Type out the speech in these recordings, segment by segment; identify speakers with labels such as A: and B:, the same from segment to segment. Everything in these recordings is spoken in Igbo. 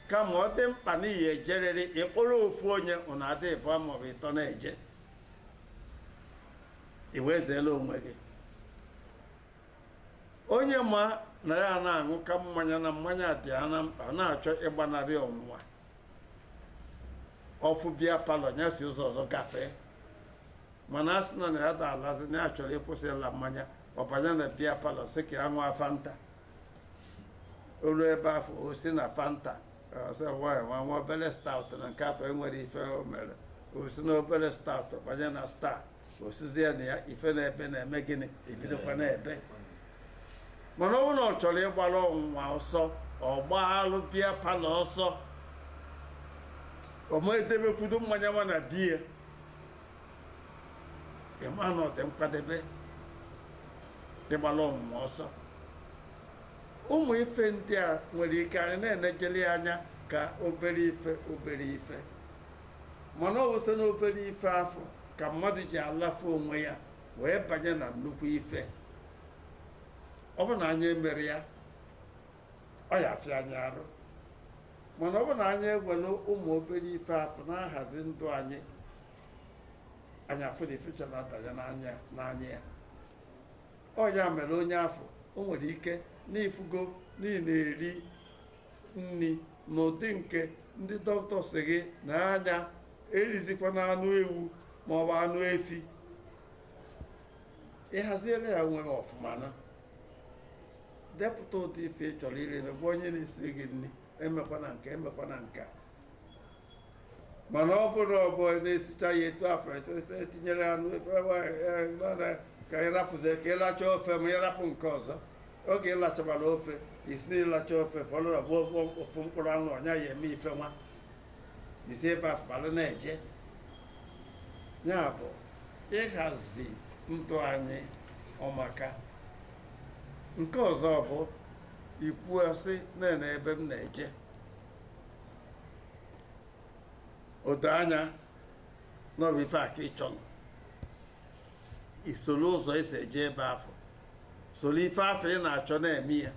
A: Kama ọ dị mkpa n'ihi ejerịrị, ịkpọrọ ofu onye, ụnụ adị ịbụọ maọbụ ịtọ na-eje, i wee zeela onwe gị. Onye ma na ya na-aṅụ ka mmanya na mmanya dị ya na mkpa, na-achọ ịgbanarị ọnwụnwa, ọ fụ beer parlour, ya si ụzọ ọzọ gafee. Mana a sị na ya da alazi, na ya chọrọ ịkwụsị ịla mmanya, ọ banye na beer parlour, sị ka ya ṅụọ Fanta. Olu ebe afọ, o si na Fanta, ọ sị nwa nwa nwa obere stout, na nke afọ enwere ife o mere. O si na obere stout banye na Star, o sizie na ya ife na-ebe na-eme gịnị, ebidokwa na-ebe. Mana ọ bụrụ na ọ chọrọ ịgbara ọnwụnwa ọsọ, ọ gbaalụ beer parlour ọsọ, ọ ma edebekwudo mmanya nwa na biya, ịma na ọ dị nkwadebe ịgbara ọnwụnwa ọsọ. Ụmụ ife ndị a nwere ike anyị na-enejeli anya ka obere ife, obere ife, mana ọ bụ site n'obere ife afọ ka mmadụ ji alafe onwe ya wee banye na nnukwu ife. Ọ bụ na anyị emere ya, ọ ya afịa anyị arụ. Mana ọ bụ na anyị ewere ụmụ obere ife afọ na-ahazi ndụ anyị, anyị afụ na ife chọrọ adanye n'anya ya. Ọ ya mere onye afọ o nwere ike n'ifugo n'ihi na-eri nri n'ụdị nke ndị dọkịta si gị na anya erizikwa na anụ ewu maọbụ anụ efi, ịhaziela ya onwe gị ọfụma na depụta ụdị ife ị chọrọ iri na gwa onye na-esiri gị nri, emekwana nke, emekwana nke. Mana ọ bụrụ ọ bụ na-esicha ya etu afọ etinyere anụ efe ka ị rapụzie ka ịlacha ofe, ma ịrapụ nke ọzọ. Oge ịlachabara ofe, isi na ịlacha ofe fọrọ bụ ofu mkpụrụ anụ, ọnya ya eme ife nwa isi ebe afọ bara na-eje. Ya bụ ịhazi ndụ anyị ọmaka. Nke ọzọ bụ ikwu asị na ebe m na-eje odo anya n'ọbụ ife a ka ị chọrọ, isoro ụzọ esi eje ebe afọ, soro ife afọ ị na-achọ na-eme ya.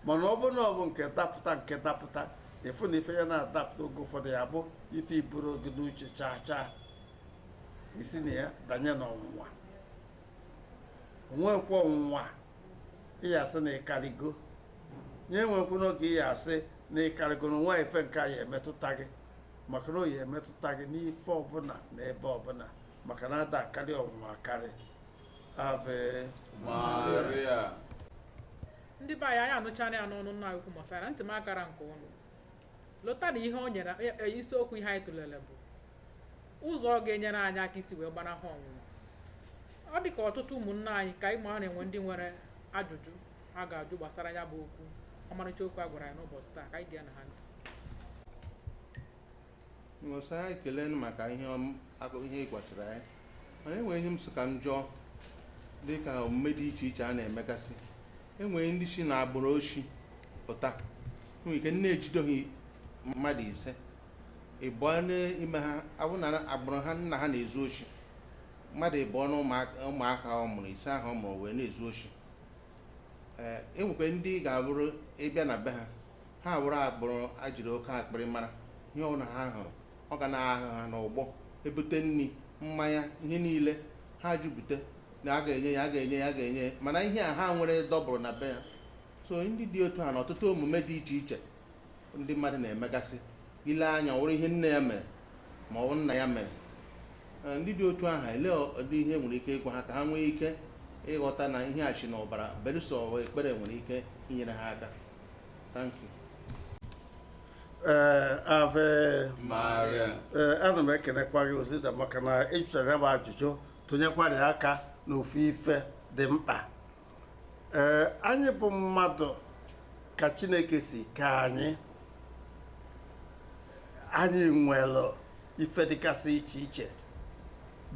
A: Mana ọ bụrụ na ọ bụ nke dapụta, nke dapụta, ịfụ na ife ya na-adapụta oge ụfọdụ, ya bụ ife iburu gị n'uche chaa chaa, isi na ya danye n'ọnwụnwa. Onwekwa ọnwụnwa ịya asị na ịkarịgo nye, enwekwu n'oge ịya asị na ịkarịgo na nwa ife nke a ya emetụta gị, maka na o ya emetụta gị n'ife ọbụla na ebe ọbụla, maka na ada akarị ọnwụnwa akarị. Ave
B: Maria.
C: Ndị be anyị, anyị anụchana ya n'ọnụ nna ukwu Mosara. Ntị m akara nke ụnụ lụta na ihe o nyere isiokwu ihe anyị tụlere bụ ụzọ ọ ga-enyere anyị aka isi wee gbanahụ ọnwụnwa. Ọ dị ka ọtụtụ ụmụnne anyị ka anyị ma na-enwe ndị nwere ajụjụ a ga-ajụ gbasara ya bụ okwu, ọmarịcha okwu a gwara anyị n'ụbọchị taa. Ka anyị gee na ha ntị.
D: Nwesa ekele maka ihe ihe ị gwachara anyị, mana enwere ihe m sị ka m jụọ. Dịka omume dị iche iche a na-emegasị, enwere ndị si na agbụrụ oshi pụta, nwere ike na-ejidoghị mmadụ 5 ịbụọ n'ime ha abụ na agbụrụ ha, nna ha na-ezu oshi. Mmadụ ịbụọ na ụmụaka ọ mụrụ, 5 ahụ ọ mụrụ wee na-ezu oshi. Ee, enwekwa ndị ga-abụrụ ịbịa na be ha, ha wụrụ agbụrụ ajiri oke akpịrị mara. Ihe ọbụla ha hụrụ, ọ ga na-ahụ ha n'ụgbọ, ebute nri, mmanya, ihe niile ha jupụta na a ga-enye ya, a ga-enye ya, a ga-enye ya. Mana ihe a ha nwere dọbụrụ na be ha. So ndị dị otu a na ọtụtụ omume dị iche iche ndị mmadụ na-emegasị, ile anya, ọ wụrụ ihe nne ya mere ma ọ bụ nna ya mere. Ndị dị otu ahụ, ele ụdị ihe nwere ike ịgwa ha ka ha nwee ike ịghọta na ihe a si n'ọbara, belụsọ ekpere nwere ike inyere ha aka? Thank you.
A: Ee, Ave
B: Maria.
A: Ee, ana m ekenekwa gị, Ozida, maka na ịjụchara ya bụ ajụjụ, tụnyekwara ya aka n'ofu ife dị mkpa. Ee, anyị bụ mmadụ ka Chineke si kee anyị. Anyị nwere ife dịgasị iche iche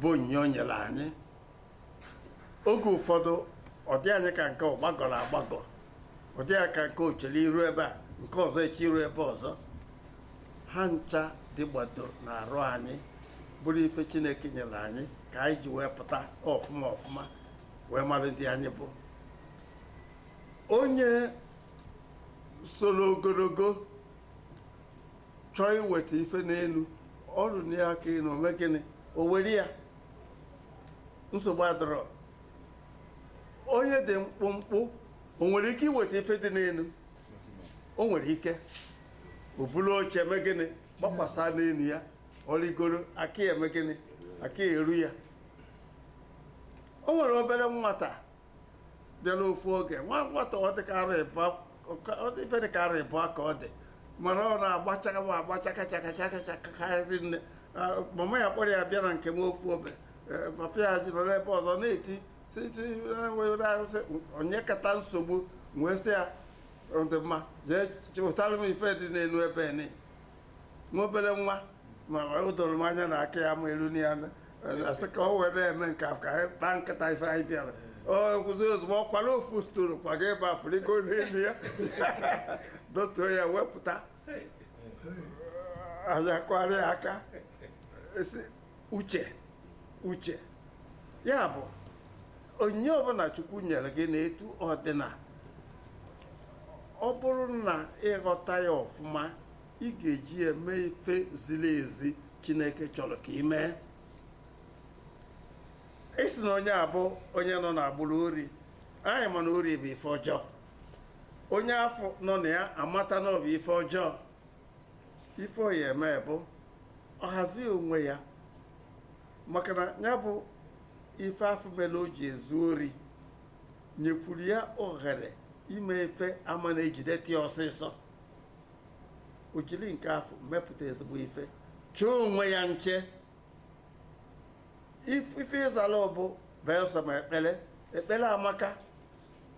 A: bụ onyinye o nyere anyị. Oge ụfọdụ ọ dị anyị ka nke ọ gbagọrọ agbagọ, ọ dị anyị ka nke ochere iru ebe a, nke ọzọ eche iru ebe ọzọ. Ha ncha dị gbado na-arụ anyị, bụrụ ife Chineke nyere anyị ka anyị ji wee pụta ọfụma ọfụma, wee mara ndị anyị bụ. Onye soro ogologo Chọọ iweta ife n'elu ọrụ na ya aka elu, ome gịnị? O were ya. Nsogbu adọrọ. Onye dị mkpụmkpụ, o nwere ike iweta ife dị n'elu? O nwere ike o buru oche, eme gịnị? Gbakwasa n'elu ya, ọ rigoro, aka ya eme gịnị? Aka ya eru ya. O nwere obere nwata bịara ofu oge, nwa nwata, ọ dị ka arọ ịbụọ, ọ dị ife dị ka arọ ịbụọ ka ọ dị, mana ọ na-agbachaka ma agbachaka chaka chaka chaka karị nne. Mama ya kpọrọ ya bịa na nke m ofu obe. Papa ya ji nọrọ ebe ọzọ na-eti si ti were arụsị onye kata nsogbu. Wee sị ya, "Ọ dị mma, jee wetara m ife dị n'elu ebe ni." Nwa obere nwa, ma o doro m anya na aka ya ma elu na ya, asị ka o were eme nke a, ka anyị kpaa nkata ife anyị bịara. O kwụzi ozugbo, ọ kwara ofu stool kwaga ebe a, furigo n'elu ya, dotuo ya, wepụta anya, kwara ya aka. Esi uche uche ya bụ onyinye ọbụla Chukwu nyere gị na-etu ọdịna. Ọ bụrụ na ịghọta ya ọfụma, ị ga-eji ya mee ife ziri ezi Chineke chọrọ ka ị mee. Isi na onye abụ onye nọ n'agbụrụ ori, anyị ma na ori bụ ife ọjọọ. Onye afọ nọ na ya amata na ọ bụ ife ọjọọ. Ife ọ ya eme bụ ọ hazie onwe ya, maka na ya bụ ife afọ mere o ji ezu ori nyekwuru ya ohere ime ife ama na-ejideta ya ọsịsọ. O jiri nke afọ mepụta ezigbo ife, chọọ onwe ya nche. Ife ịzala bụ belsa ma ekpere. Ekpere amaka,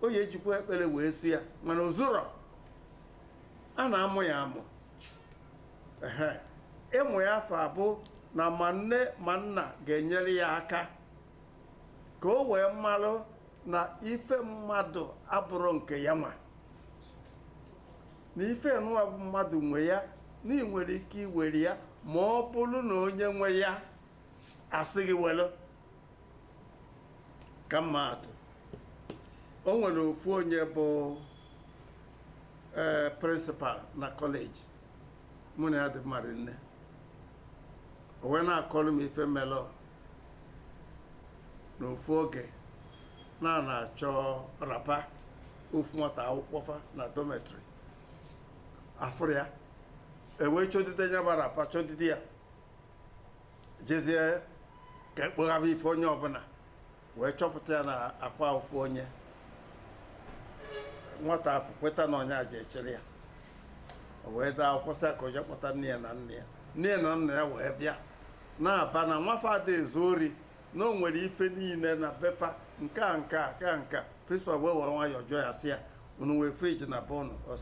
A: o ya ejikwa ekpere wee si ya, mana ozuro a na-amụ ya amụ. Ehe, ịmụ ya afọ abụ na ma nne ma nna ga-enyere ya aka ka o wee marụ na ife mmadụ abụrụ nke ya, nwa na ife nwa bụ mmadụ nwe ya, na ị nwere ike iwere ya ma ọ bụrụ na onye nwe ya asị gị were. Ka mma atụ, o nwere ofu onye bụ principal na college mụ na ya dị mmadụ nne. O wee na-akọrọ m ife melọ n'ofu oge na na-achọ wrapper ofu nwata akwụkwọ fa na dormitory. Afụrụ ya, ewee chọdide ya bụ wrapper, chọdide ya, jezie ka ekpoghaba ife onye ọbụla, wee chọpụta ya na akwa ofu onye nwata afọ. Kweta na onye aja echere ya, o wee daa akwụkwọ, sị ya ka o jee kpọta nne ya na nna ya. Nne ya na nna ya wee bịa na-aba na nwafa ada ezu ori, na o nwere ife niile na befa nke a nke a nke a nke a. Principal wee were nwayọọ jụọ ya, sị ya, "Unu nwee fridge na be unu?" Ọ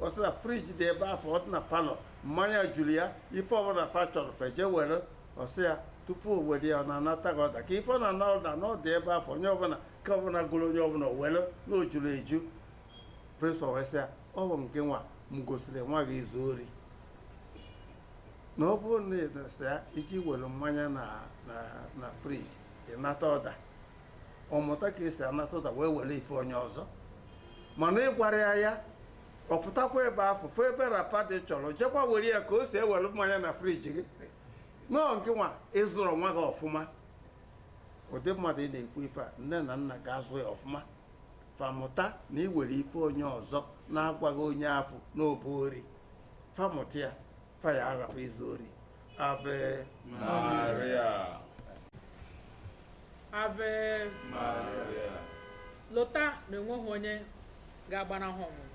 A: sị na fridge dị ebe afọ, ọ dị na parlour, mmanya juru ya, ife ọbụla fa chọrọ feje were. Ọ sị ya tupu o were ya, ọ na-anata gị ọda ka ife ọ na-ana ọda na ọ dị ebe afọ, onye ọbụla nke ọbụla gụrụ onye ọbụla were na o juru eju. Principal wee sị ya, ọ bụ nke nwa m gosiri nwa gị izu ori, na ọ bụrụ na ị na-ese ya iji were mmanya na fridge ịnata ọda, ọ mụta ka esi anata ọda wee were ife onye ọzọ. Mana ịgwara ya ya, ọ pụtakwa ebe afọ fụ ebe wrapper dị chọrọ, jekwa were ya ka o si ewere mmanya na fridge gị. Nọọ nke nwa ịzụrụ nwa gị ọfụma. Ụdị mmadụ ị na-ekwu ife a, nne na nna ga-azụ ya ọfụma, famụta na iwere ife onye ọzọ na-agwaghị onye afọ n'obu ori. Famụta ya, fa ya arapụ izu ori. Ave.
B: Maria.
C: Ave.
B: Maria.
C: Lota na enweghị onye ga-agbanahụ ọnwụnwa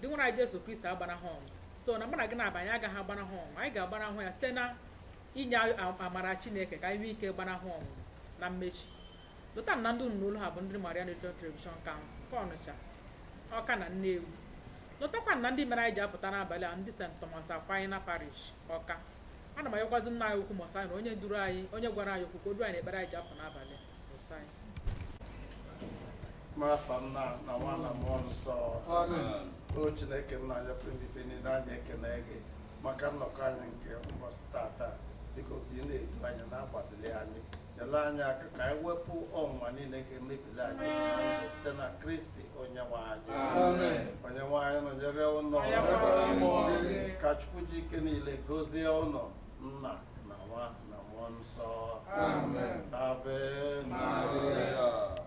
C: dị nwere anyị. Jesu Kristi agbanahụ ọnwụ, so na mụ na gị na-abanye agaghị agbanahụ ọnwụ. Anyị ga-agbanahụ ya site na inye amara Chineke ka anyị nwee ike gbanahụ ọnwụnwa. Na mmechi, lota na ndị unu n'ụlọ ha bụ ndị Maria Radio Television Council nke Ọnịcha, Ọka na Nnewi. Lọtakwa na ndị mere anyị ji apụta n'abalị a, ndị St. Thomas Aquinas Parish, Ọka. Ana m ayọkwazi nna anyị ukwu Mọsai na onye duru anyị, onye gwara anyị okwu, ka o duo anyị n'ekpere anyị ji apụ n'abalị a. Mọsai.
A: N'afa Nna na Nwa na Mmụọ Nsọ.
E: Amen.
A: O Chineke m na-anya pụrụ ife niile, anyị ekene gị maka nnọkọ anyị nke ụbọchị tata. Biko, ka ị na-edu anyị, na-agbazili anyị, nyere anyị aka ka anyị wepụ ọnwụnwa niile ga-emebili anyị na ndụ, site na Kristi onye nwe anyị.
E: Amen.
A: Onye nwe anyị nọnyere ụnụ.
E: Nọnyekwara mmụọ gị.
A: Ka Chukwu ji ike niile gozie ụnụ, Nna na Nwa na Mmụọ Nsọ.
B: Amen.
A: Ave
B: Maria.